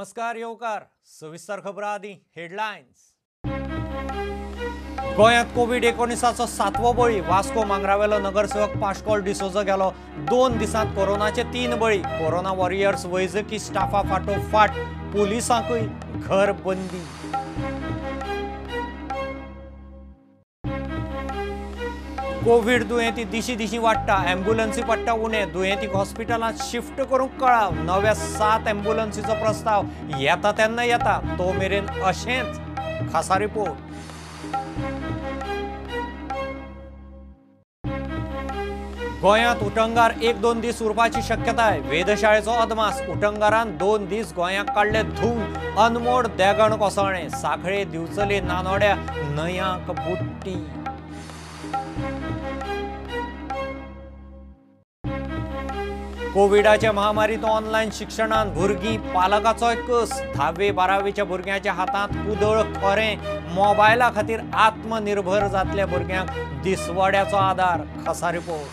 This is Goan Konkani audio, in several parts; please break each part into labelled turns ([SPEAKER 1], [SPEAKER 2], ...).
[SPEAKER 1] नमस्कार येवकार सविस्तर खबरां आदी हेडलायन्स। गोंयांत कोवीड-19चो सातवो बळी। वास्को मांगरावेलो नगरसेवक पाश्कॉल डिसोजा गेलो। 2 दिसांत कोरोनाचे 3 बळी। कोरोना वॉरियर्स वैजकी स्टाफा फाटोफाट पुलिसांकूय घर बंदी। कोवीड दुयेंती दिशी दिशी वाडटा, एम्ब्युलन्सी पडटा उणे। दुयेंतीक हॉस्पिटलांत शिफ्ट करूंक कळाव। नव्या 7 एम्ब्युलन्सीचो प्रस्ताव येता तेन्ना येता, तो मेरेन अशेंच। खासा रिपोर्ट। गोंयांत उटंगार 1-2 दीस उरपाची शक्यताय। वेधशाळेचो अदमास। उटंगारान 2 दीस गोंयांक काडले धुवन। अनमोड देगण कोसळ्ळें। सांखळे, दिवचले, नानोड्या न्हंयांक बुडटी। कोविडाच्या महामारीत ऑनलायन शिक्षणान भुरगीं पालकाचोय कस। 10वी 12वीच्या भुरग्यांच्या हातांत कुदळ खरें। मोबायला खातीर आत्मनिर्भर जातल्या भुरग्यांक दिसवड्याचो आदार। खासा रिपोर्ट।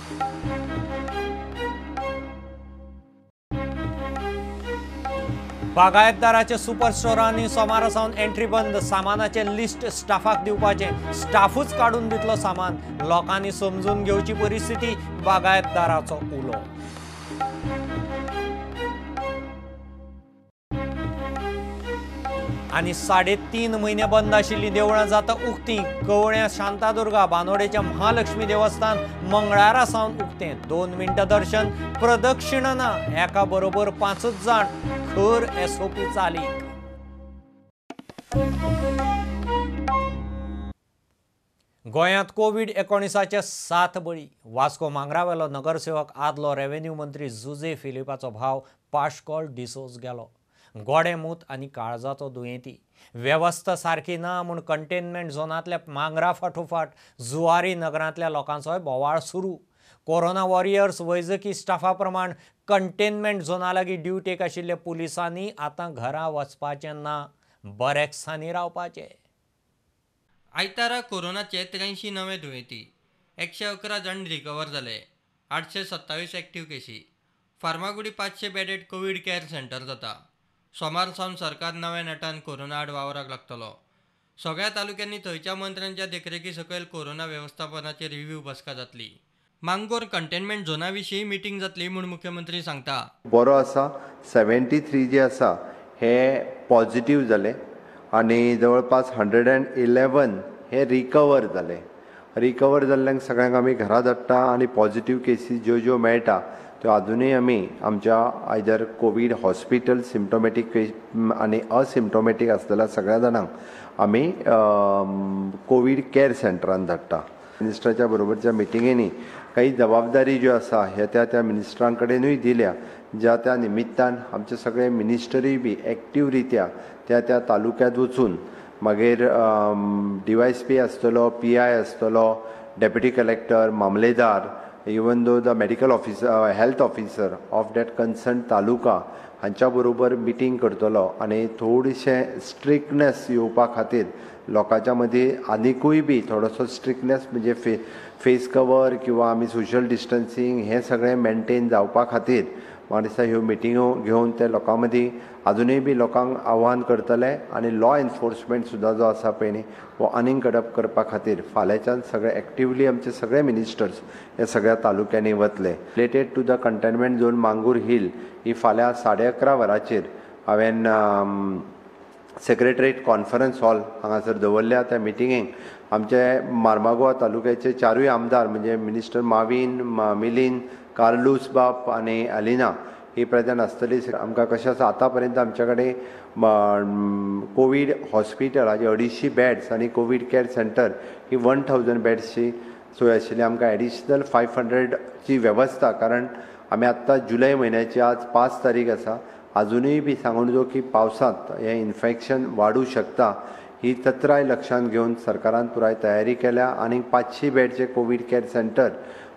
[SPEAKER 1] बागायतदाराचे सुपर स्टोरांनी सोमारा सावन एंट्री बंद। सामानाचें लिस्ट स्टाफाक दिवपाचें, स्टाफूच काडून दितलो सामान। लोकांनी समजून घेवची परिस्थिती। बागायतदाराचो उलो। आनी 3.5 म्हयने बंद आशिल्लीं देवळां जाता उक्तीं। कवळ्यां शांतादुर्गा, बानोडेचें महालक्ष्मी देवस्थान मंगळारा सावन उक्तें। 2 मिनटां दर्शन, प्रदक्षिणा ना। एका बरोबर 5 जाण। खर एसओपी चालीक। गोंयांत कोवीड-19चे 7 बळी। वास्को मांगरावेलो नगरसेवक आदलो रेव्हेन्यू मंत्री जुझे फिलिपाचो भाव पाश्कॉल डिसोज गेलो। गोडेमूत आनी काळजाचो दुयेंती। वेवस्था सारकी ना म्हूण कंटेनमेंट झोनांतल्या मांगरा फाटोफाट जुवारी नगरांतल्या लोकांचोय बोवाळ सुरू। कोरोना वॉरियर्स वैजकी स्टाफा प्रमाण कंटेनमेंट झोना लागीं ड्युटेक आशिल्ल्या पुलिसांनी आतां घरा वचपाचें ना, बरेक्सांनी रावपाचें।
[SPEAKER 2] आयतारा कोरोनाचे 83 नवे दुयेंती, 111 जाण रिकवर जाले, 827 एक्टिव्ह केशी। Farmagudi 500 bedded Covid care centre जाता। सोमार सावन सरकार नव्या नेटान कोरोना आड वावराक लागतलो। सगळ्या तालुक्यांनी थंयच्या मंत्र्यांच्या देखरेखी सकयल कोरोना वेवस्थापनाचे रिव्ह्यू बसका जातली। मांगोर कंटेनमेंट झोना विशीं मिटींग जातली म्हूण मुख्यमंत्री सांगता।
[SPEAKER 3] बरो आसा, 73 जे आसा हे पॉझिटिव्ह जाले आनी जवळपास 111 हे रिकवर जाले। रिकवर जाल्ल्यांक सगळ्यांक आमी घरा धाडटा आनी पॉझिटिव्ह केसी ज्यो ज्यो मेळटा त्यो अजुनूय आमी आमच्या आयदर कोवीड हॉस्पिटल सिम्टोमॅटीक आनी असिम्टोमॅटीक आसलेल्या सगळ्या जाणांक आमी कोवीड केअर सेंटरान धाडटा। मिनिस्टराच्या बरोबरच्या मिटिंगेनी काही जबाबदारी ज्यो आसा ह्या त्या त्या मिनिस्टरां कडेनूय दिल्या, ज्या त्या निमित्तान आमचे सगळे मिनिस्टरूय बी एक्टीव रित्या त्या त्या तालुक्यांत वचून मागीर DYSP आसतलो, PI आसतलो, डेप्युटी कलेक्टर, मामलेदार, even though the medical officer, health officer of that concern taluka हांच्या बरोबर मिटींग करतलो आनी थोडीशें स्ट्रिक्टनेस येवपा खातीर लोकांच्या मदीं आनिकूय बी थोडोसो स्ट्रिक्टनेस म्हणजे फेस कवर किंवा आमी सोशल डिस्टन्सींग हें सगळें मेनटेन जावपा खातीर म्हाका दिसता ह्यो मिटिंगो घेवन ते लोकां मदीं आजुनूय बी लोकांक आव्हान करतले आनी लॉ एनफोर्समेंट सुद्दां जो आसा पळय न्ही हो आनीक कडक करपा खातीर फाल्यांच्यान सगळे एक्टिवली आमचे सगळे मिनिस्टर्स हे सगळ्या तालुक्यांनी वतले। Related to the containment zone Mangor hill ही फाल्यां 11:30 वरांचेर हांवें सेक्रेटरीएट कॉन्फरन्स हॉल हांगासर दवरल्या। त्या मिटिंगेक आमचे मार्मागोवा तालुक्याचे 4 आमदार म्हणजे मिनिस्टर माविन, मिलीन, कार्लूस बाप आनी अलिना ही प्रेजंट आसतली। आमकां कशें आसा आतां पर्यंत आमच्या कडेन कोवीड हॉस्पिटल हाजे 250 बेड्स आनी कोवीड केअर सेंटर ही 1000 बेड्सची सोय आशिल्ली। आमकां एडिशनल 500ची वेवस्था, कारण आमी आत्तां जुलय म्हयन्याची आज 5 तारीख आसा, आजुनूय बी सांगून जो की पावसांत हें इन्फेक्शन वाडूं शकता ही तत्राय लक्षांत घेवन सरकारान पुराय तयारी केल्या आनी 500 बेडचे कोवीड केअर सेंटर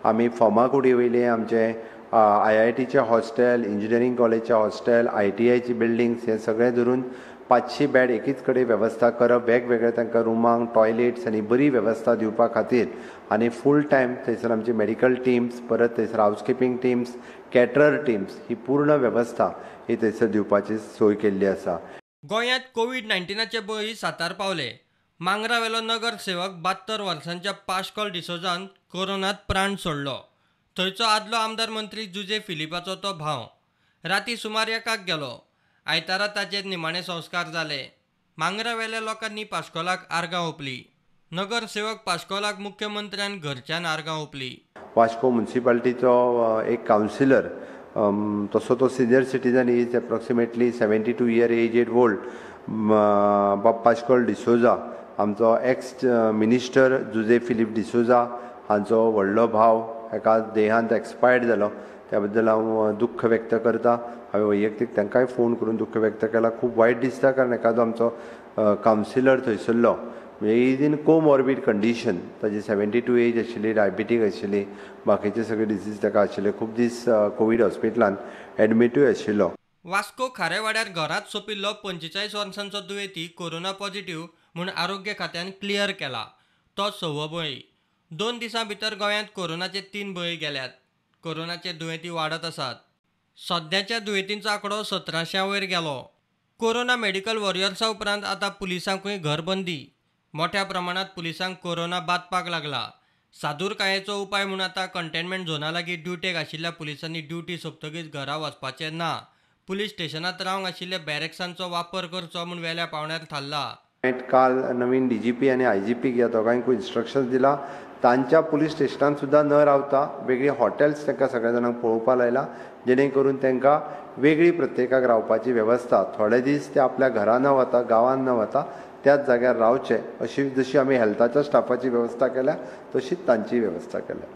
[SPEAKER 3] आमी फर्मागुडी वयले आमचे IITचे हॉस्टेल, इंजिनियरींग कॉलेजचे हॉस्टेल, ITIची बिल्डिंग्स हे सगळें धरून 500 बेड एकीच कडेन वेवस्था करप, वेगवेगळे तांकां रुमांक टॉयलेट्स आनी बरी वेवस्था दिवपा खातीर आनी फूल टायम थंयसर आमची मेडिकल टिम्स, परत थंयसर हावसकिपींग टिम्स, कॅटरर टिम्स ही पूर्ण वेवस्था ही थंयसर दिवपाची सोय केल्ली आसा.
[SPEAKER 2] गोंयांत कोवीड-19 बळी सातार पावले. मांगरावेलो नगरसेवक 72 वर्सांच्या पाश्कॉल डिसोजान कोरोनात प्राण सोडलो. थंयचो आदलो आमदार मंत्री जुजे फिलिपाचो तो भाव. राती सुमार 1 गेलो. आयतारा ताचेर निमाणे संस्कार जाले. मांगरावेल्या लोकांनी पाश्कोलाक आर्गां ओंपली. नगरसेवक पाश्कोलाक मुख्यमंत्र्यान घरच्यान आर्गां ओंपली.
[SPEAKER 3] वास्को म्युनिसिपालिटीचो एक कावन्सिलर, तसो तो senior citizen, is approximately 72 year age old, बाब पाश्कोल डिसोजा, आमचो एक्स मिनिस्टर जुजे फिलीप डिसोजा हांचो व्हडलो भाव एका देहांत एक्सपायर्ड जालो. त्या बद्दल हांव दुख्ख व्यक्त करता. हांवें वैयक्तीक तांकांय फोन करून दुख्ख व्यक्त केला. खूब वायट दिसता कारण एखादो आमचो कावन्सिलर थंयसरलो, म्हणजे is in comorbid condition, ताजी 72 एज आशिल्ली, डायबिटीक आशिल्ली, बाकीचे सगळे डिसीज ताका आशिल्ले. खूब दीस कोवीड हॉस्पिटलान एडमिटूय आशिल्लो.
[SPEAKER 2] वास्को खारेवाड्यार घरांत सोंपिल्लो 45 वर्सांचो दुयेंती कोरोना पॉझिटिव्ह म्हूण आरोग्य खात्यान क्लियर केला. तो 6वो बळी. 2 दिसां भितर गोंयांत कोरोनाचे 3 बळी गेल्यात. कोरोनाचे दुयेंती वाडत आसात. सद्याच्या दुयेंतींचो आंकडो 1700 वयर गेलो. कोरोना मेडिकल वॉरियर्सा उपरांत आतां पुलिसांकूय घरबंदी. मोठ्या प्रमाणांत पुलिसांक कोरोना बादपाक लागला. सादूरकायेचो उपाय म्हूण आतां कंटेनमेंट झोना लागीं ड्युटेक आशिल्ल्या पुलिसांनी ड्युटी सोंपतकीच घरा वचपाचें ना, पुलीस स्टेशनांत रावंक आशिल्ल्या बॅरेक्सांचो वापर करचो म्हूण वेल्या पावंड्यार थारला.
[SPEAKER 3] काल नवीन DGP आनी IGP ह्या दोगांयकूय इन्स्ट्रक्शन्स दिला. तांच्या पुलीस स्टेशनान सुद्दां न रावता वेगळी हॉटेल्स तांकां सगळ्या जाणांक पळोवपाक लायला, जेणे करून तांकां वेगळी प्रत्येकाक रावपाची वेवस्था, थोडे दीस ते आपल्या घरा न वता, गांवांत न वता त्याच जाग्यार रावचे, अशी जशी आमी हेल्थाच्या स्टाफाची वेवस्था केल्या तशीच तांची वेवस्था केल्या.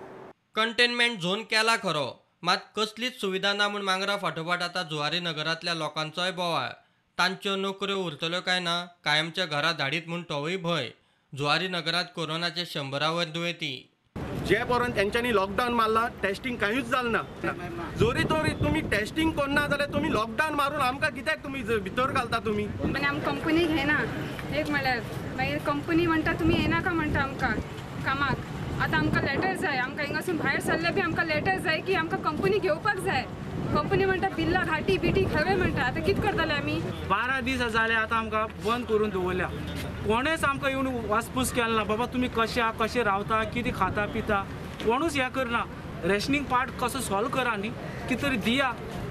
[SPEAKER 2] कंटेनमेंट झोन केला खरो, मात कसलीच सुविधा ना म्हूण मांगरा फाटोफाट आतां जुवारी नगरांतल्या लोकांचोय बोवाळ. तांच्यो नोकऱ्यो उरतल्यो काय ना, कायमच्या घरा धाडीत म्हूण तोवूय भंय. जुवारी नगरांत कोरोनाचे 100 वयर दुयेंती.
[SPEAKER 4] जे पर्यंत तेंच्यांनी लॉकडावन मारला टेस्टिंग कांयूच जालें ना. जरी तरी तुमी टेस्टिंग करना जाल्यार तुमी लॉकडावन मारून आमकां कित्याक तुमी भितर घालता तुमी?
[SPEAKER 5] आनी आमकां कंपनी घेना एक म्हळ्यार, मागीर कंपनी म्हणटा तुमी येनाका म्हणटा आमकां कामाक. आतां आमकां लेटर जाय, आमकां हिंगासून भायर सरले बी आमकां लेटर जाय की आमकां कंपनी घेवपाक जाय. कंपनी म्हणटा बिल्ला घाटी बिटी खवे म्हणटा. आतां कितें करतले आमी?
[SPEAKER 6] 12 दीस जाले आतां आमकां बंद करून दवरल्या. कोणेच आमकां येवन वासपूस केला ना, बाबा तुमी कशे आहा, कशे रावता, कितें खाता पिता, कोणूच हें करना. रेशनींग पार्ट कसो सॉल्व करा न्ही, कितें तरी दिया.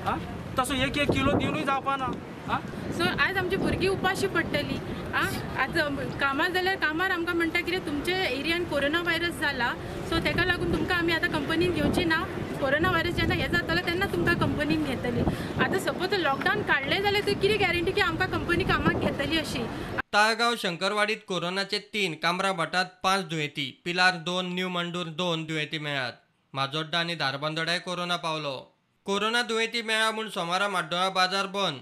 [SPEAKER 6] आं, तसो 1 1 किलो दिवनूय जावपा ना. आं,
[SPEAKER 7] सो आयज आमची भुरगीं उपाशी पडटली. आं, आतां कामार जाल्यार कामार आमकां म्हणटा कितें तुमच्या एरियान कोरोना व्हायरस जाला, सो ताका लागून तुमकां आमी आतां कंपनीन घेवची ना. कोरोना व्हायरस जेन्ना हें जातलो तेन्ना तुमकां कंपनीन घेतली. आतां सपोज लॉकडावन काडलें जाल्यार तर कितें गॅरंटी की आमकां कंपनी कामाक घेतली अशी.
[SPEAKER 2] ताळगांव शंकरवाडीत कोरोनाचे 3, कामराभाटात 5 दुयेंती, पिलार 2, न्यू मंडूर 2 दुयेंती मेळ्ळ्यात. माजोड्डा आनी धारबांदोड्याय कोरोना पावलो. कोरोना दुयेंती मेळ्ळा म्हूण सोमारा माड्डोळा बाजार बंद.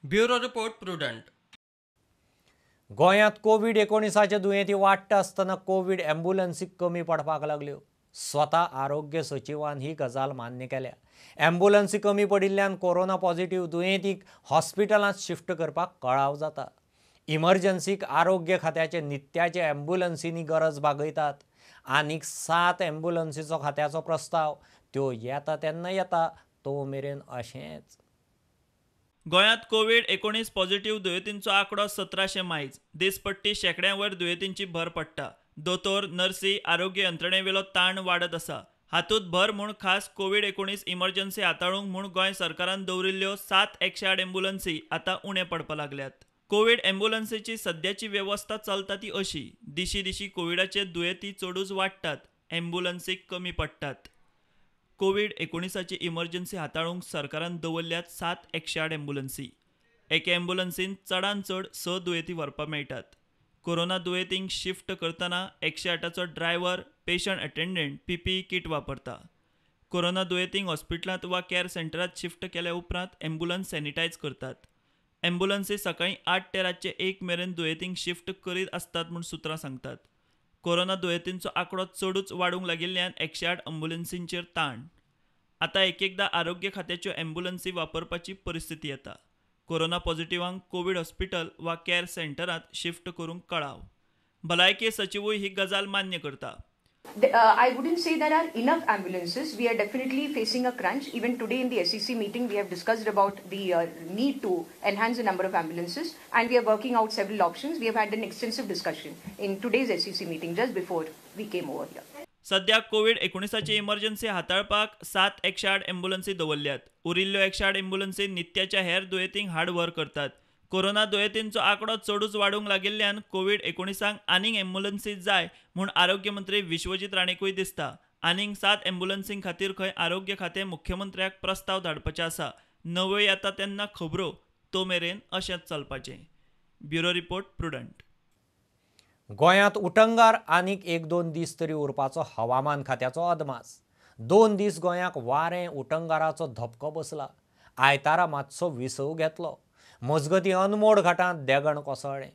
[SPEAKER 2] Bureau report, Prudent.
[SPEAKER 1] गोंयांत कोवीड-19 दुयेंती वाडटा आसतना कोवीड ॲम्ब्युलन्सीक कमी पडपाक लागल्यो. स्वता आरोग्य सचिवान ही गजाल मान्य केल्या. ॲम्ब्युलन्सी कमी पडिल्ल्यान कोरोना पॉझिटिव्ह दुयेंतीक हॉस्पिटलांत शिफ्ट करपाक कळाव जाता. इमर्जन्सीक आरोग्य खात्याचे नित्याचे ॲम्ब्युलन्सींनी गरज भागयतात. आनीक 7 ॲम्ब्युलन्सीचो खात्याचो प्रस्ताव, त्यो येता तेन्ना येता, तो मेरेन अशेंच.
[SPEAKER 8] गोंयांत कोवीड-19 पॉझिटिव्ह दुयेंतींचो आंकडो 1700 मायज. दिसपट्टी शेंकड्यां वयर दुयेंतींची भर पडटा. दोतोर, नर्सी, आरोग्य यंत्रणेवेलो ताण वाडत आसा. हातूंत भर म्हूण खास कोवीड-19 इमर्जन्सी हाताळूंक म्हूण गोंय सरकारान दवरिल्ल्यो 7 108 ॲम्ब्युलन्सी आतां उणें पडपाक लागल्यात. कोवीड ॲम्ब्युलन्सीची सद्याची वेवस्था चलता ती अशी, दिशी दिशी कोविडाचे दुयेंती चडूच वाडटात, ॲम्ब्युलन्सीक कमी पडटात. कोवीड-19 इमर्जन्सी हाताळूंक सरकारान दवरल्यात 7 108 ॲम्ब्युलन्सी. एके ॲम्ब्युलन्सीन चडान चड 6 दुयेंती व्हरपाक मेळटात. कोरोना दुयेंतींक शिफ्ट करतना 108चो driver, patient attendant PPE kit वापरता. कोरोना दुयेंतींक हॉस्पिटलांत वा कॅर सेंटरांत शिफ्ट केल्या उपरांत ॲम्ब्युलन्स सॅनिटायज करतात. ॲम्ब्युलन्सी सकाळीं 8 ते रातचे 1 मेरेन दुयेंतींक शिफ्ट करीत आसतात म्हूण सुत्रां सांगतात. कोरोना दुयेंतींचो आंकडो चडूच वाडूंक लागिल्ल्यान 108 ॲम्ब्युलन्सींचेर ताण. आतां एक एकदां आरोग्य खात्याच्यो ॲम्ब्युलन्सी वापरपाची परिस्थिती येता. कोरोना पॉझिटिव्हांक कोवीड हॉस्पिटल वा कॅर सेंटरांत शिफ्ट करूंक कळाव. भलायकी सचिवूय ही गजाल मान्य करता.
[SPEAKER 9] I wouldn't say there are enough ambulances. We are definitely facing a crunch. Even today in the SEC meeting, we have discussed about the need to enhance the number of ambulances, and we are working out several options. We have had an extensive discussion in today's SEC meeting just before we came over here.
[SPEAKER 8] सध्या कोवीड 19 इमर्जन्सी हाताळपाक 7 108 ॲम्ब्युलन्सी दवरल्यात. उरिल्ल्यो 108 ॲम्ब्युलन्सी नित्याच्या हेर दुयेंतींक हाडव्हर करतात. कोरोना दुयेंतींचो आंकडो चडूच वाडूंक लागिल्ल्यान कोवीड 19 आनीक ॲम्ब्युलन्सी जाय म्हूण आरोग्य मंत्री विश्वजीत राणेकूय दिसता. आनीक 7 ॲम्ब्युलन्सीं खातीर खंय आरोग्य खातें मुख्यमंत्र्याक प्रस्ताव धाडपाचें आसा. नव्यो येता तेन्ना खबरो, तो मेरेन अशेंच चलपाचें. Bureau report, Prudent.
[SPEAKER 1] गोंयांत उटंगार आनीक 1-2 दीस तरी उरपाचो हवामान खात्याचो अदमास. 2 दीस गोंयाक वारें उटंगाराचो धपको बसला. आयतारा मातसो विसव घेतलो. मजगतीं अनमोड घाटांत देगण कोसळ्ळें.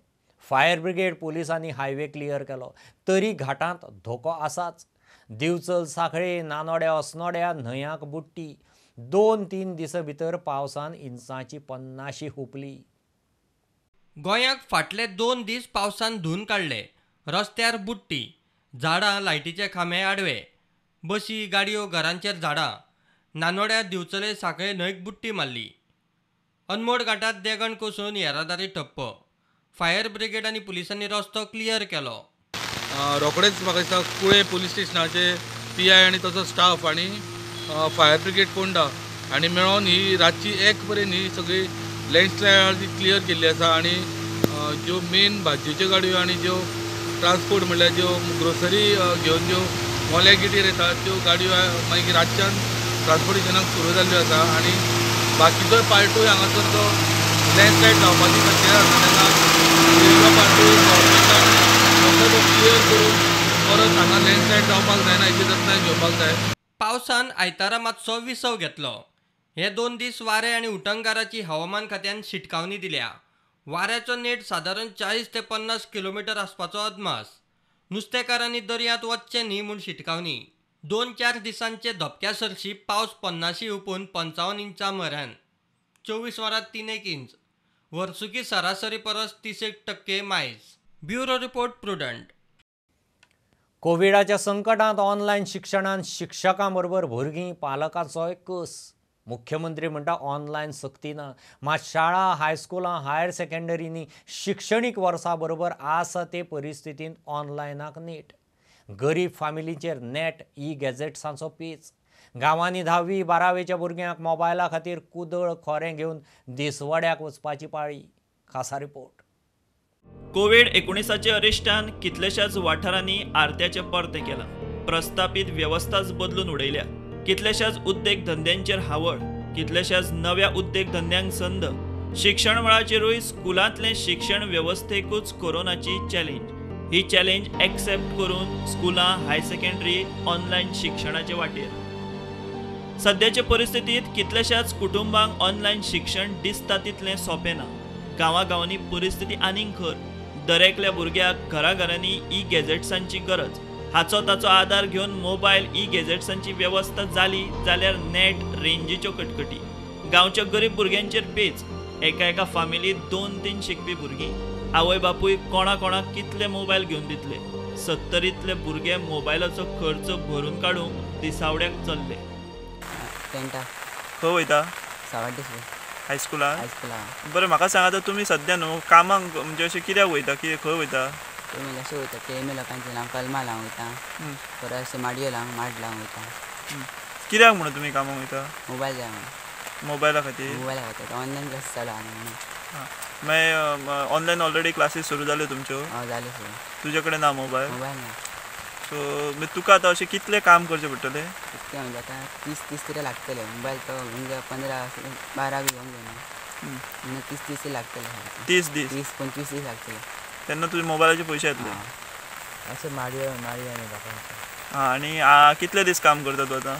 [SPEAKER 1] फायर ब्रिगेड पुलिसांनी हायवे क्लियर केलो तरी घाटांत धोको आसाच. दिवचल, सांखळे, नानोड्या, अस्नोड्या न्हंयांक बुडटी. 2-3 दिसां भितर पावसान इंचाची 50 हुपली.
[SPEAKER 2] गोंयाक फाटले 2 दीस पावसान धुवन काडले. रस्त्यार बुडटी, झाडां, लायटीचे खांबे आडवे, बशी, गाडयो, घरांचेर झाडां. नानोड्या, दिवचले, सांखळे न्हंयक बुडटी मारली. अनमोड घाटात देगण कोसळून येरादारी ठप्प. फायर ब्रिगेड आनी पुलिसांनी रस्तो क्लियर केलो.
[SPEAKER 10] रोखडेच म्हाका दिसता कुळे पुलीस स्टेशनाचे PI आनी ताचो स्टाफ आनी फायर ब्रिगेड पोंडा आनी मेळोन ही रातची 1 पर्यंत ही सगळी लँडस्लायड क्लियर केल्ली आसा. आनी ज्यो मेन भाजयेच्यो गाडयो आनी ज्यो ट्रान्सपोर्ट म्हणल्यार ज्यो ग्रोसरी घेवन ज्यो मोल्या गेटीर येतात त्यो गाडयो मागीर रातच्यान ट्रान्सपोर्टेशनाक सुरू जाल्ल्यो आसा. आनी बाकीचो पार्टूय हांगासर जो लँडस्लायड जावपाची शक्यता आसा तेन्ना रेल्वे पार्टूय गव्हर्मेंटान रोखडो क्लियर करून परत हांगा लँडस्लायड जावपाक जायना हेची जतनाय घेवपाक जाय.
[SPEAKER 2] पावसान आयतारा मातसो विसव घेतलो. हे 2 दीस वारें आनी उटंगाराची हवामान खात्यान शिटकावणी दिल्या. वाऱ्याचो नेट सादारण 40 ते 50 किलोमिटर आसपाचो अदमास. नुस्तेकारांनी दर्यांत वचचें न्ही म्हूण शिटकावणी. 2-4 दिसांचे धपक्या सरशी पावस 50 हुपून 55 इंचां म्हऱ्यान. 24 वरांत 3 इंच. वर्सुकी सरासरी परस 31% मायज. Bureau report, Prudent.
[SPEAKER 1] कोविडाच्या संकटांत ऑनलायन शिक्षणान शिक्षकां बरोबर भुरगीं, पालकांचोय कस. मुख्यमंत्री म्हणटा ऑनलायन सक्ती ना, मात शाळा, हायस्कुलां, हायर सेकंडरींनी शिक्षणीक वर्सा बरोबर आसा ते परिस्थितींत ऑनलायनाक नेट. गरीब फामिलींचेर नेट, ई गॅजेट्सांचो पेच. गांवांनी 10वी 12वेच्या भुरग्यांक मोबायला खातीर कुदळ खोरें घेवन दिसवड्याक वचपाची पाळी. खासा रिपोर्ट.
[SPEAKER 8] कोवीड 19 अरिश्टान कितल्याशाच वाठारांनी आरत्याचें परतें केलां. प्रस्थापीत वेवस्थाच बदलून उडयल्या. कितल्याशाच उद्देग धंद्यांचेर हावळ, कितल्याशाच नव्या उद्देग धंद्यांक संद. शिक्षण मळाचेरूय स्कुलांतलें शिक्षण वेवस्थेकूच कोरोनाची चॅलेंज. ही चॅलेंज एक्सेप्ट करून स्कुलां, हायर सेकंडरी ऑनलायन शिक्षणाचे वाटेर. सद्याचे परिस्थितींत कितल्याशाच कुटुंबांक ऑनलायन शिक्षण दिसता तितलें सोंपें ना. गांवागांवांनी परिस्थिती आनीक खर. दरेकल्या भुरग्याक घराघरांनी ई गॅजेट्सांची गरज. हाचो ताचो आदार घेवन मोबायल ई गॅजेट्सांची वेवस्था जाली जाल्यार नेट रेंजीच्यो कटकटी. गांवच्या गरीब भुरग्यांचेर पेच. एका एका फामिलींत 2-3 शिकपी भुरगीं. आवय बापूय कोणा कोणाक कितले मोबायल घेवन दितले. 70तले भुरगे मोबायलाचो खर्च भरून काडूंक दिसावड्याक चल्ले. खंय वयता? हायस्कुलाक. बरें, म्हाका सांगा आतां तुमी सद्या न्हू कामाक म्हणजे अशें कित्याक वयता, कितें खंय वयता?
[SPEAKER 11] अशें वयता केळमे लोकांचे लावन, कलमा लावंक वयता, परत अशें माडयो लावंक, माड लावंक वयता.
[SPEAKER 8] कित्याक म्हणून तुमी कामाक वयता?
[SPEAKER 11] मोबायल जाय म्हणून.
[SPEAKER 8] मोबायला खातीर?
[SPEAKER 11] मोबायला खातीर ऑनलायन क्लास चालू आहा म्हणून.
[SPEAKER 8] मागीर ऑनलायन ऑलरेडी क्लासीस सुरू जाल्यो तुमच्यो?
[SPEAKER 11] हय, जाल्यो सुरू.
[SPEAKER 8] तुजे कडेन ना मोबायल?
[SPEAKER 11] मोबायल ना.
[SPEAKER 8] सो मागीर तुका आतां अशें कितलें काम करचें पडटलें?
[SPEAKER 11] कितलें म्हणजे आतां 30 तरी लागतले. मोबायल तो म्हणजे 15 12 बी घेवंक जायना म्हणून 30 लागतले. 30 दीस? 20-25 दीस लागतले.
[SPEAKER 8] तेन्ना तुजे मोबायलाचे पयशे येतले.
[SPEAKER 11] अशें माडयो माडयो आनी
[SPEAKER 8] आं, आनी कितले दीस काम करता तूं आतां?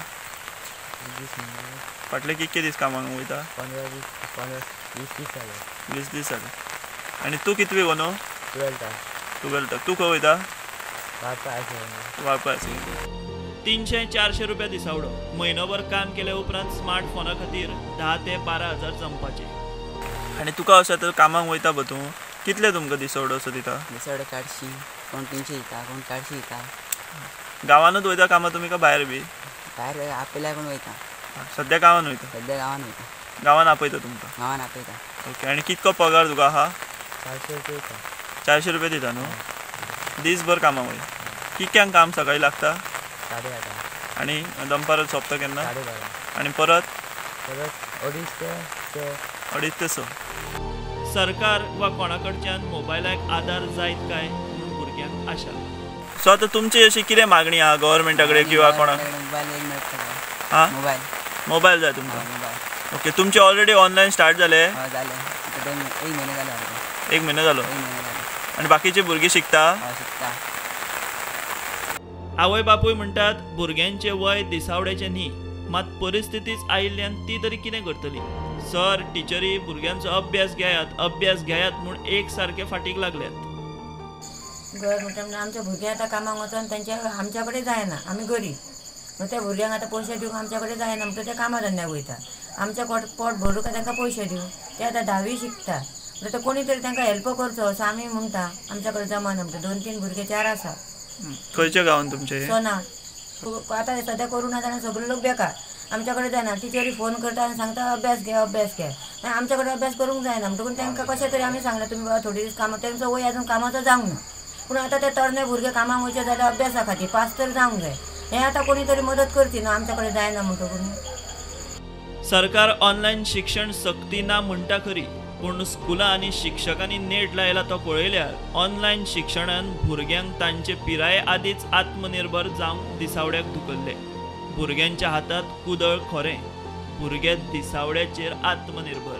[SPEAKER 8] फाटले कितके दीस कामाक वयता?
[SPEAKER 11] 15 दीस, 20 दीस जाले.
[SPEAKER 8] 20 दीस जाले. आनी तूं कितवी गो न्हू?
[SPEAKER 11] 12.
[SPEAKER 8] 12. तूं खंय वयता?
[SPEAKER 11] वाळपय.
[SPEAKER 8] वाळपय. 300-400 रुपया दिसावडो. म्हयनोभर काम केल्या उपरांत स्मार्टफोना खातीर 10 ते 12 हजार जमपाचे. आनी तुका अशें आतां कामाक वयता पळय तूं, कितले तुमकां दिसवडो असो दिता?
[SPEAKER 11] दिसवडो 400, कोण 300 दिता, कोण 400 दिता.
[SPEAKER 8] गांवानूच वयता कामां तुमी काय भायर बी?
[SPEAKER 11] भायर आपल्या कोण वयता.
[SPEAKER 8] सद्या गांवान वयता?
[SPEAKER 11] सद्या गांवान वयता.
[SPEAKER 8] गांवान आपयता तुमकां?
[SPEAKER 11] गांवान आपयता.
[SPEAKER 8] ओके. आनी कितको पगार तुका आहा?
[SPEAKER 11] 400 रुपया दिता.
[SPEAKER 8] 400 रुपया दिता न्हू? दीसभर कामाक वयता. कितक्यांक काम सकाळीं लागता?
[SPEAKER 11] 8:30.
[SPEAKER 8] आनी दनपार सोंपता केन्ना?
[SPEAKER 11] 12:30.
[SPEAKER 8] आनी परत?
[SPEAKER 11] परत 2:30 ते 6.
[SPEAKER 8] 2:30 ते 6. सरकार वा कोणा कडच्यान मोबायलाक आदार जायत काय म्हणून भुरग्यांक आशा. सो आतां तुमची अशी कितें मागणी आहा गव्हर्मेंटा कडेन किंवा कोणाक?
[SPEAKER 11] मोबायल एक मेळटा.
[SPEAKER 8] हां,
[SPEAKER 11] मोबायल.
[SPEAKER 8] मोबायल जाय तुमकां?
[SPEAKER 11] मोबायल.
[SPEAKER 8] ओके. तुमचे ऑलरेडी ऑनलायन स्टार्ट जाले?
[SPEAKER 11] जाले. एक म्हयनो जालो.
[SPEAKER 8] एक म्हयनो जालो. आनी बाकीची भुरगीं शिकता?
[SPEAKER 11] शिकता.
[SPEAKER 8] आवय बापूय म्हणटात भुरग्यांचें वय दिसावड्याचें न्ही, मात परिस्थितीच आयिल्ल्यान ती तरी कितें करतली? सर टिचरी भुरग्यांचो अभ्यास घेयात अभ्यास घेयात म्हूण एक सारके फाटीक लागल्यात.
[SPEAKER 12] गव्हर्मेंट म्हणजे आमच्या भुरगीं आतां कामाक वचोन तेंच्या आमच्या कडेन जायना, आमी गरीब, मग त्या भुरग्यांक आतां पयशे दिवंक आमच्या कडेन जायना म्हणटकीर ते कामा धंद्याक वयता. आमच्या पोट भरूंक तांकां पयशे दिवं, ते आतां 10वी शिकता, म्हणटकीर कोणी तरी तांकां हेल्प करचो असो आमी म्हणटा. आमच्या कडेन जमाना म्हणटा 2-3 भुरगे 4 आसा.
[SPEAKER 8] खंयच्या गांवान तुमचे?
[SPEAKER 12] सोना. आतां सद्या कोरोना जाल्यार सगळे लोक बेकार, आमच्या कडेन जायना. टिचरी फोन करता आनी सांगता अभ्यास घे अभ्यास घे, आमच्या कडेन अभ्यास करूंक जायना म्हणटकून तांकां कशें तरी आमी सांगलें तुमी बाबा थोडे दीस कामां, तेंचो वय अजून कामाचो जावंक ना, पूण आतां ते तरणे भुरगे कामाक वयचे जाल्यार अभ्यासा खातीर पास तर जावंक जाय. हें आतां कोणी तरी मदत करची न्हू, आमच्या कडेन जायना म्हणटकून.
[SPEAKER 8] सरकार ऑनलायन शिक्षण सक्ती ना म्हणटा खरी, पूण स्कुलां आनी शिक्षकांनी नेट लायला तो पळयल्यार ऑनलायन शिक्षणान भुरग्यांक तांचे पिराये आदींच आत्मनिर्भर जावंक दिसावड्याक धुकल्ले. भुरग्यांच्या हातांत कुदळ खोरें, भुरगे दिसावड्याचेर आत्मनिर्भर.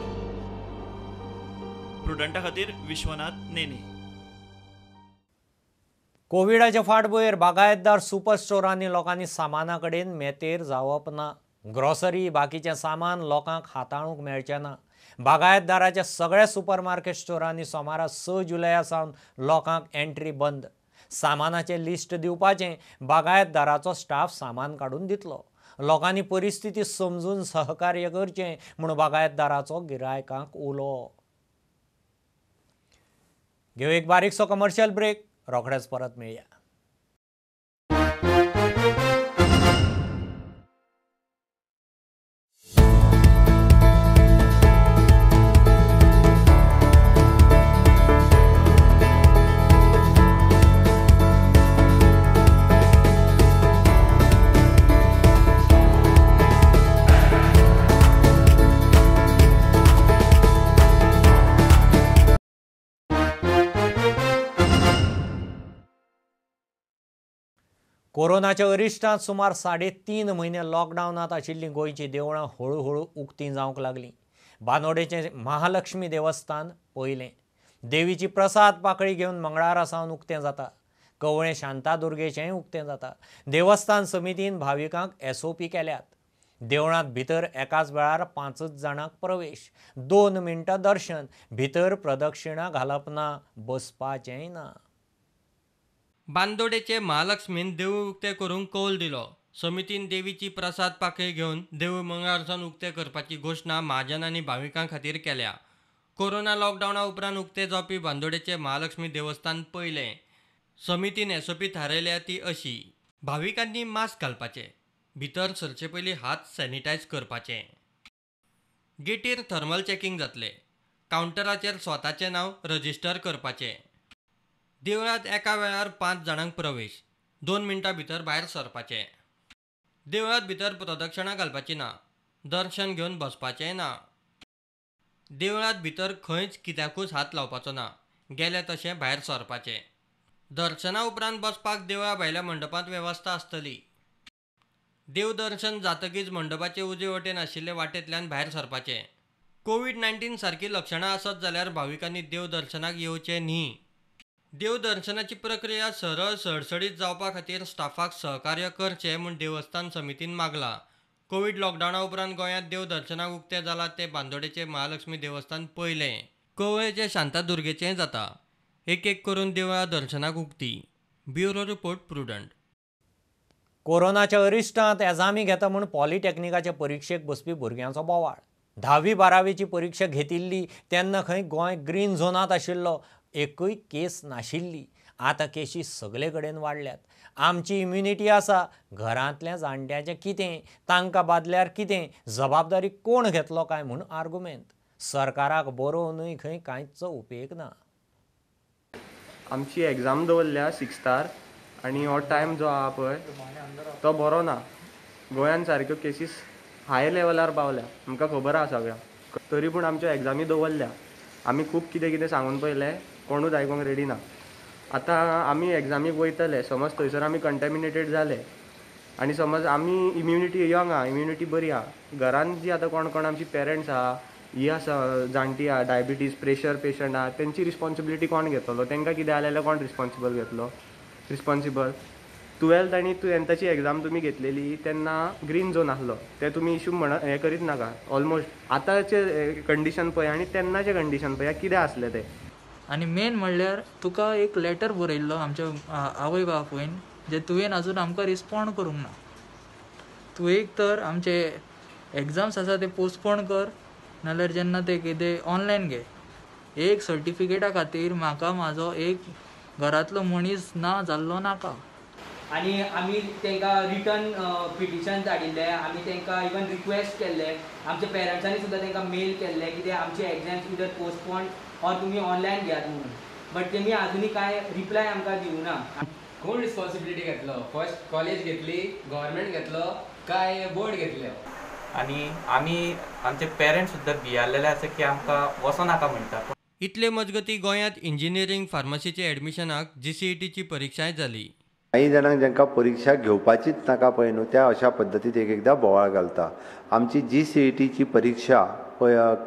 [SPEAKER 8] प्रुडंटा खातीर विश्वनाथ नेने.
[SPEAKER 1] कोविडाच्या फाटभुंयेर बागायतदार सुपर स्टोरांनी लोकांनी सामाना कडेन मेतेर जावप ना. ग्रॉसरी बाकीचें सामान लोकांक हाताळूंक मेळचें ना. बागायतदाराच्या सगळ्या सुपरमार्केट स्टोरांनी सोमारा 6 जुलया सावन लोकांक एंट्री बंद. सामानाचें लिस्ट दिवपाचें, बागायतदाराचो स्टाफ सामान काडून दितलो. लोकांनी परिस्थिती समजून सहकार्य करचें म्हूण बागायतदाराचो गिरायकांक उलो. घेवं एक बारीकसो कमर्शियल ब्रेक, रोखडेच परत मेळया. कोरोनाच्या अरिश्टांत सुमार 3.5 म्हयने लॉकडावनांत आशिल्लीं गोंयचीं देवळां हळुहळू उक्तीं जावंक लागलीं. बांदोडेचें महालक्ष्मी देवस्थान पयलें. देवीची प्रसाद पाकळी घेवन मंगळारा सावन उक्तें जाता. कवळें शांतादुर्गेचेंय उक्तें जाता. देवस्थान समितीन भाविकांक SOP केल्यात. देवळांत भितर एकाच वेळार 5 जाणांक प्रवेश, 2 मिनटां दर्शन, भितर प्रदक्षिणा घालप ना, बसपाचेंय ना.
[SPEAKER 2] बांदोडेचे महालक्ष्मीन देवूळ उक्तें करूंक कौल दिलो. समितीन देवीची प्रसाद पाकळी घेवन देवूळ मंगळार सावन उक्तें करपाची घोशणा महाजन आनी भाविकां खातीर केल्या. कोरोना लॉकडावना उपरांत उक्तें जावपी बांदोडेचे महालक्ष्मी देवस्थान पयलें. समितीन SOP थारायल्या ती अशी: भाविकांनी मास्क घालपाचें, भितर सरचे पयलीं हात सॅनिटायज करपाचे, गेटीर थर्मल चॅकिंग जातलें, कावंटराचेर स्वताचें नांव रजिस्टर करपाचें, देवळांत एका वेळार 5 जाणांक प्रवेश, 2 मिनटां भितर भायर सरपाचें, देवळांत भितर प्रदक्षिणा घालपाची ना, दर्शन घेवन बसपाचें ना, देवळांत भितर खंयच कित्याकूच हात लावपाचो ना, गेले तशें भायर सरपाचें, दर्शना उपरांत बसपाक देवळा भायल्या मंडपांत वेवस्था आसतली, देवदर्शन जातकीच मंडपाचे उजवे वटेन आशिल्ले वाटेंतल्यान भायर सरपाचें. कोवीड-19 सारकी लक्षणां आसत जाल्यार भाविकांनी देवदर्शनाक येवचें न्ही. देवदर्शनाची प्रक्रिया सरळ सडसडीत जावपा खातीर स्टाफाक सहकार्य करचें म्हूण देवस्थान समितीन मागलां. कोवीड लॉकडावना उपरांत गोंयांत देवदर्शनाक उक्तें जालां तें बांदोडेचें महालक्ष्मी देवस्थान पयलें. कवळेचें शांतादुर्गेचेंय जाता. एक एक करून देवळां दर्शनाक उक्ती. Bureau report, Prudent.
[SPEAKER 1] कोरोनाच्या अरिश्टांत एजामी घेता म्हूण पॉलिटेक्निकाचे परिक्षेक बसपी भुरग्यांचो बोवाळ. 10वी 12वीची परिक्षा घेतिल्ली तेन्ना खंय गोंय ग्रीन झोनांत आशिल्लो, एकूय केस नाशिल्ली. आतां केशी सगळे कडेन वाडल्यात. आमची इम्युनिटी आसा, घरांतल्या जाणट्यांचें कितें, तांकां बादल्यार कितें, जबाबदारी कोण घेतलो काय म्हूण आर्गुमेंत. सरकाराक बरोवनूय खंय कांयच उपेग ना.
[SPEAKER 13] आमची एग्जाम दवरल्या 6थार आनी हो टायम जो आहा पळय तो बरो ना. गोंयान सारक्यो केसीस हाय लेवलार पावल्या, आमकां खबर आहा सगळ्यांक, तरी पूण आमच्यो एग्जामी दवरल्या. आमी खूब कितें कितें सांगून पळयलें, कोणूच आयकूंक रेडी ना. आतां आमी एग्जामीक वयतले, समज थंयसर आमी कंटेमिनेटेड जाले आनी समज आमी इम्युनिटी यंग आहा, इम्युनिटी बरी आहा, घरान जी आतां कोण कोण आमची पेरंट्स आहा, ही आसा जाणटी आहा, डायबिटीज प्रेशर पेशंट आहा, तेंची रिस्पॉन्सिबिलिटी कोण घेतलो? तांकां कितें जालें जाल्यार कोण रिस्पॉन्सिबल घेतलो? रिस्पॉन्सिबल 12th आनी 10थाची एग्जाम तुमी घेतलेली तेन्ना ग्रीन झोन आसलो, ते तुमी इशू म्हण हें करीत नाका. ऑलमोस्ट आतांचे कंडिशन पळय आनी तेन्नाचें कंडिशन पळय कितें आसलें तें.
[SPEAKER 14] आनी मेन म्हणल्यार तुका एक लेटर बरयल्लो आमच्या आवय बापूयन, जे तुवें आजून आमकां रिस्पोंड करूंक ना. तूं एक तर आमचे एग्जाम्स आसा ते पोस्टपोन कर, नाल्यार जेन्ना ते कितें ऑनलायन घे. एक सर्टिफिकेटा खातीर म्हाका म्हाजो एक घरांतलो मनीस ना जाल्लो नाका.
[SPEAKER 15] आनी आमी तांकां रिटर्न पिटिशन धाडिल्लें, आमी तांकां इवन रिक्वेस्ट केल्लें, आमच्या पेरंट्सांनी सुद्दां तांकां मेल केल्लें की ते आमचे एग्जाम्स इदर पोस्टपोन ऑर तुमी ऑनलायन घेयात म्हणून, बट तेमी आजुनूय कांय रिप्लाय आमकां दिवना.
[SPEAKER 16] कोण रिस्पॉन्सिबिलिटी घेतलो? फर्स्ट कॉलेज घेतली, गव्हर्मेंट घेतलो काय बोर्ड घेतले?
[SPEAKER 17] आनी आमी आमचे पेरंट्स सुद्दां भियालेले आसा की आमकां वचो नाका म्हणटा.
[SPEAKER 2] इतले मजगती गोंयांत इंजिनियरींग फार्मासीच्या एडमिशनाक जीसीईटीची परिक्षाय जाली.
[SPEAKER 3] काही जाणांक जांकां परिक्षा घेवपाचीच नाका पळय न्हू, त्या अशा पद्दतीत एक एकदां बोवाळ घालता. आमची जीसीईटीची परिक्षा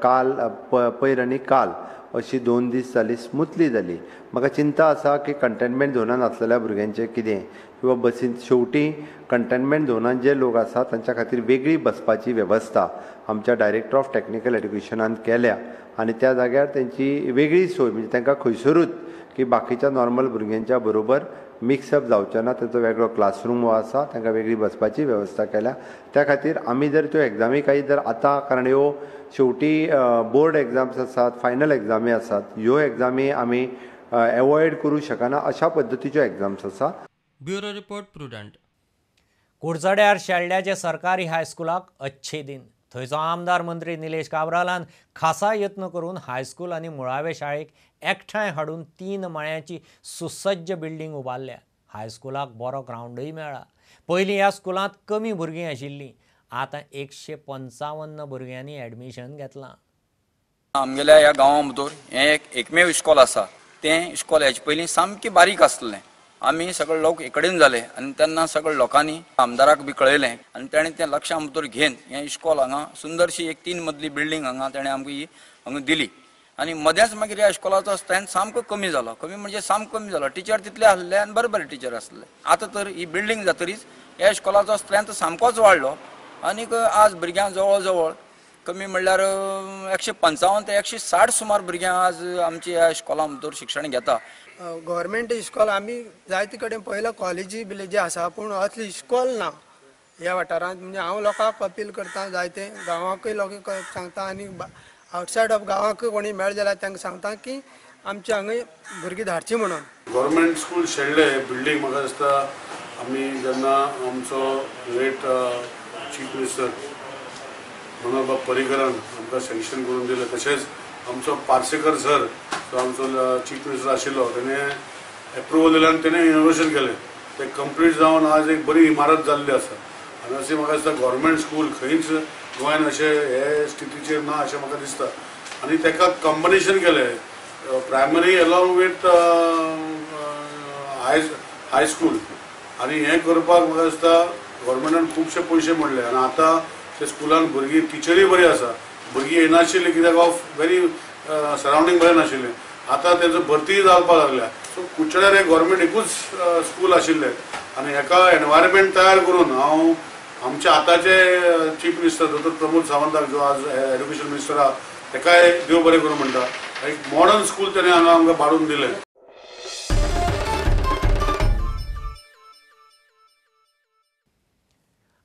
[SPEAKER 3] काल पयर आनी काल अशी 2 दीस जाली, स्मुथली जाली. म्हाका चिंता आसा की कंटेनमेंट झोनान आसलेल्या भुरग्यांचें कितें, किंवा बसीन शेवटी कंटेनमेंट झोनान जे लोक आसा तांच्या खातीर वेगळी बसपाची वेवस्था आमच्या डायरेक्टर ऑफ टॅक्निकल एड्युकेशनान केल्या आनी त्या जाग्यार तेंची वेगळी सोय, म्हणजे तांकां खंयसरूच की बाकीच्या नॉर्मल भुरग्यांच्या बरोबर मिक्सअप जावचें ना, तेचो वेगळो क्लासरूम हो आसा, तांकां वेगळी बसपाची वेवस्था केल्या. त्या खातीर आमी जर त्यो एग्जामी काही जर आतां, कारण ह्यो शेवटी बोर्ड एग्जाम्स आसात, फायनल एग्जामी आसात, ह्यो एग्जामी आमी एवॉयड करूं शकना अशा पद्दतीच्यो एग्जाम्स आसा.
[SPEAKER 2] Bureau report, Prudent.
[SPEAKER 1] कुडचड्यार शेल्ड्याचे सरकारी हायस्कुलाक अच्छे दिन. थंयचो आमदार मंत्री निलेश काब्रालान खासा यत्न करून हायस्कूल आनी मुळावे शाळेक एकठांय हाडून 3 माळ्यांची सुसज्ज बिल्डींग उबारल्या. हायस्कुलाक बरो ग्रावंडूय मेळ्ळा. पयलीं ह्या स्कुलांत कमी भुरगीं आशिल्लीं, आतां 155 भुरग्यांनी एडमिशन घेतलां.
[SPEAKER 18] आमगेल्या ह्या गांवा भितर हें एक एकमेव इस्कॉल आसा. तें इस्कॉल हेचे पयलीं सामकें बारीक आसलें. आमी सगळे लोक एकडेन जाले आनी तेन्ना सगळे लोकांनी आमदाराक बी कळयलें आनी ताणें तें लक्षा भितर घेवन हें इस्कॉल हांगा सुंदरशी एक 3 मजली बिल्डींग हांगा ताणें आमकां ही हांगा दिली. आनी मदेंच मागीर ह्या इस्कॉलाचो स्ट्रेंथ सामको कमी जालो, कमी म्हणजे सामको कमी जालो. टिचर तितले आसले आनी बरे बरे टिचर आसले. आतां तर ही बिल्डींग जातरीच ह्या इस्कॉलाचो स्ट्रेंथ सामकोच वाडलो आनीक आज भुरग्यांक जवळ जवळ कमी म्हणल्यार 155 ते 160 सुमार भुरग्यां आज आमच्या ह्या इस्कॉलां भितर शिक्षण घेता.
[SPEAKER 19] गव्हर्मेंट इस्कॉल आमी जायते कडेन पळयला, कॉलेजी बिलेजी आसा, पूण असलें इस्कॉल ना ह्या वाठारांत. म्हणजे हांव लोकांक अपील करता, जायते गांवांकय लोकांक सांगता आनी आवटसायड ऑफ गांवांकय कोणी मेळ जाल्यार तांकां सांगता की आमच्या हांगा भुरगीं धाडची म्हणून.
[SPEAKER 20] गव्हर्मेंट स्कूल शेल्डे बिल्डींग म्हाका दिसता आमी जेन्ना आमचो लेट चीफ मिनिस्टर मनोहरबाब पर्रीकरान आमकां सँक्शन करून दिलें, तशेंच आमचो पार्सेकर सर जो आमचो चीफ मिनिस्टर आशिल्लो तेणें एप्रुवल दिलें आनी तेणें इनोवेशन केलें. तें कंप्लीट जावन आज एक बरी इमारत जाल्ली आसा. आनी अशें म्हाका दिसता गव्हर्मेंट स्कूल खंयच गोंयान अशें हे स्थितीचेर ना अशें म्हाका दिसता. आनी ताका कॉम्बिनेशन केलें primary along with high school. आनी हें करपाक म्हाका दिसता गव्हर्मेंटान खुबशे पयशे मोडले आनी आतां ते स्कुलान भुरगीं टिचरीय बरी आसा. भुरगीं येनाशिल्लीं कित्याक ऑफ वेरी सरावंडींग बरें नाशिल्लें. आतां तेजो भरतीय जावपाक लागल्या. सो कुडचड्यार एक गव्हर्मेंट एकूच स्कूल आशिल्लें आनी हेका एनवायरमेंट तयार करून हांव आमचे आतांचे चीफ मिनिस्टर दोतोर प्रमोद सावंताक जो आज एड्युकेशन मिनिस्टर आहा तेकाय देव बरें करूं म्हणटा. एक मॉडर्न स्कूल तेणें हांगा आमकां बांदून दिलें.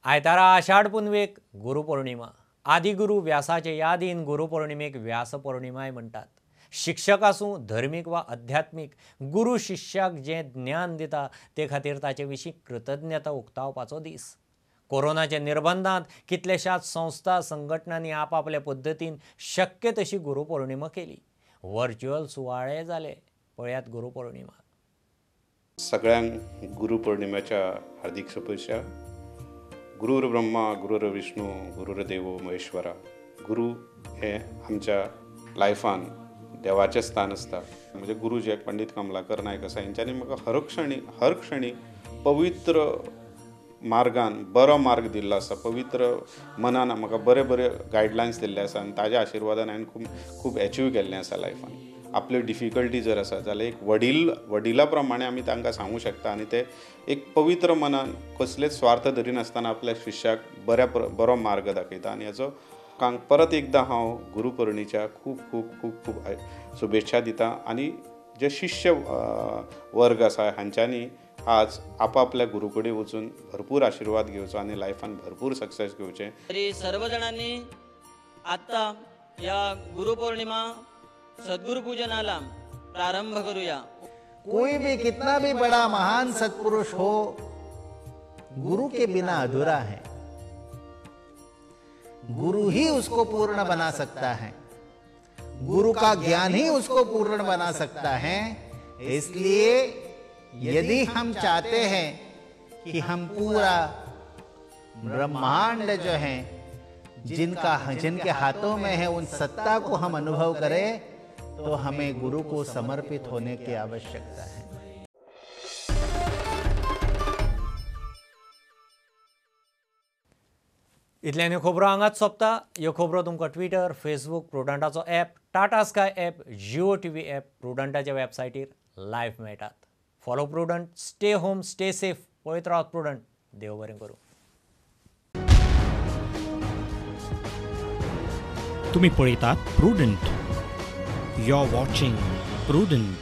[SPEAKER 1] आयतारा आषाढ पुनवेक गुरुपौर्णिमा. आदिगुरू व्यासाचे यादीन गुरुपौर्णिमेक व्यास पौर्णिमाय म्हणटात. शिक्षक आसूं, धर्मीक वा अध्यात्मीक, गुरू शिष्याक जें ज्ञान दिता ते खातीर ताचे विशीं कृतज्ञता उक्तावपाचो दीस. कोरोनाच्या निर्बंधांत कितल्याशाच संस्था संघटनांनी आपापल्या पद्दतीन शक्य तशी गुरुपौर्णिमा केली. व्हर्च्युअल सुवाळे जाले. पळयात गुरुपौर्णिमा.
[SPEAKER 21] सगळ्यांक गुरुपौर्णिमेच्या हार्दिक शुभेच्छा. गुरुर ब्रह्मा गुरुर विष्णू गुरुर देवो महेश्वरा. गुरु हे आमच्या लायफान देवाचें स्थान आसता. म्हणजे गुरू जे पंडित कमलाकर नायक आसा हेंच्यांनी म्हाका हर क्षणी पवित्र मार्गान बरो मार्ग दिल्लो आसा. पवित्र मनान म्हाका बरे बरे गायडलायन्स दिल्ले आसा आनी ताज्या आशिर्वादान हांवें खूब खूब एचीव केल्लें आसा लायफान. आपल्यो डिफिकल्टी जर आसा जाल्यार एक वडिला प्रमाणे आमी तांकां सांगूं शकता आनी ते एक पवित्र मनान कसलेच स्वार्थ धरिनासतना आपल्या शिष्याक बरो मार्ग दाखयता. आनी हाचो लोकांक परत एकदां हांव गुरुपौर्णिमेच्या खूब खूब खूब खूब शुभेच्छा दिता. आनी जे शिष्य वर्ग आसा हांच्यांनी आज आपापल्या गुरू कडेन वचून भरपूर आशिर्वाद घेवचो आनी लायफान भरपूर सक्सेस घेवचें.
[SPEAKER 22] तरी सर्वजणांनी आत्ता या गुरुपौर्णिमा सद्गुरुपूजनाला प्रारंभ करूया.
[SPEAKER 23] कोई भी कितना भी बड़ा महान सत्पुरुष हो, गुरु के बिना अधूरा है. गुरु ही उसको पूर्ण बना सकता है, गुरु का ज्ञान ही उसको पूर्ण बना सकता है. इसलिए यदि हम चाहते हैं कि हम पूरा ब्रह्मांड जो है जिनके हाथों में है उन सत्ता को हम अनुभव करें, तो हमें गुरु को समर्पित होने की आवश्यकता है.
[SPEAKER 1] इतल्यान ह्यो खबरो हांगाच सोंपता. ह्यो खबरो तुमकां ट्विटर, फेसबूक, प्रुडंटाचो app, Tata Sky app, Jio TV app, प्रुडंटाच्या वेबसायटीर live मेळटात. Follow Prudent, stay home, stay safe. पळयत रावात प्रुडंट. देव बरें करूं.
[SPEAKER 24] तुम्ही पळयतात Prudent. You are watching Prudent.